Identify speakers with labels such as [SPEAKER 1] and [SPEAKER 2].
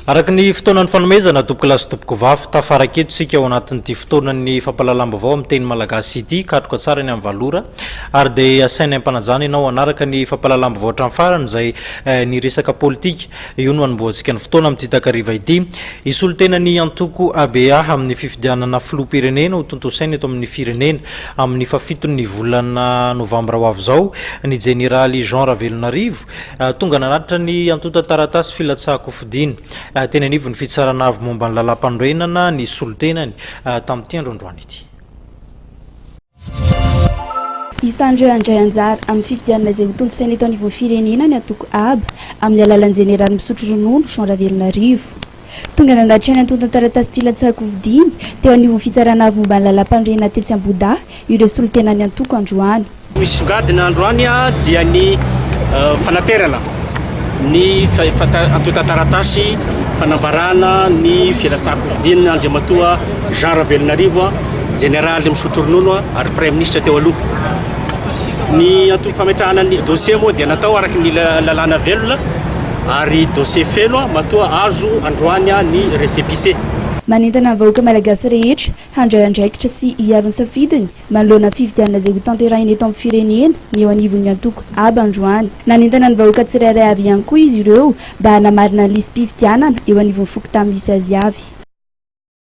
[SPEAKER 1] Araka ny fotoana nifanomezana, tompokolahy sy tompokovavy, tafaraka eto isika ao anatin'ity fotoanan'ny fampahalalam-baovao amin'ny teny malagasy ity, katroka tsara ny amin'ny valo ora, ary dia asainay am-panajana ianao hanaraka ny fampahalalam-baovao hatramin'ny farany izay ny resaka politika. Io no hanombohantsika ny fotoana amin'ity takariva ity. Hisolo tena ny antoko ABA amin'ny fifidianana filoham-pirenena ho tontosaina eto amin'ny firenena amin'ny fahafiton'ny volana novambra ho avy izao ny jeneraly Jean Ravelonarivo, Tonga nanatitra ny antontan-taratasy filatsahan-kofidina teny anivon'ny Fitsarana Avo momba ny Lalàmpanorenana ny solontenany tamin'ity andro androany ity.
[SPEAKER 2] Isan'ireo handray anjara amin'ny fifidianana izay hotontosaina eto anivon'ny firenena ny antoko aba, amin'ny alalan'ny jeneraly misotro ronono, Jean Ravelonarivo. Tonga nanatitra ny antontan-taratasy filatsahan-kofidiny teo anivon'ny Fitsarana Avo momba ny Lalàmpanorenana tetsy Ambohidahy ireo solontenan'ny antoko androany.
[SPEAKER 3] Misongadina androany dia ny fanaterana ny antontan-taratasy fanambarana ny filatsahan-kofidin' Andriamatoa Jean Ravelonarivo, jeneraly misotro ronono ary praiminisitra teo aloha. Ny anton'ny fametrahana ny dossier moa dia natao araka ny lalàna velona ary dossier feno matoa azo androany ny récépissé.
[SPEAKER 2] Manentana ny vahoaka malagasy rehetra handray andraikitra sy hiaro ny safidiny Manoloana ny fifidianana izay hotanterahina eto amin'ny firenena, ny eo anivon'ny antoko aba androany. Nanentana ny vahoaka tsirairay avy ihany koa izy ireo mba hanamarina ny lisi-pifidianana eo anivon'ny fokontany misy azy avy.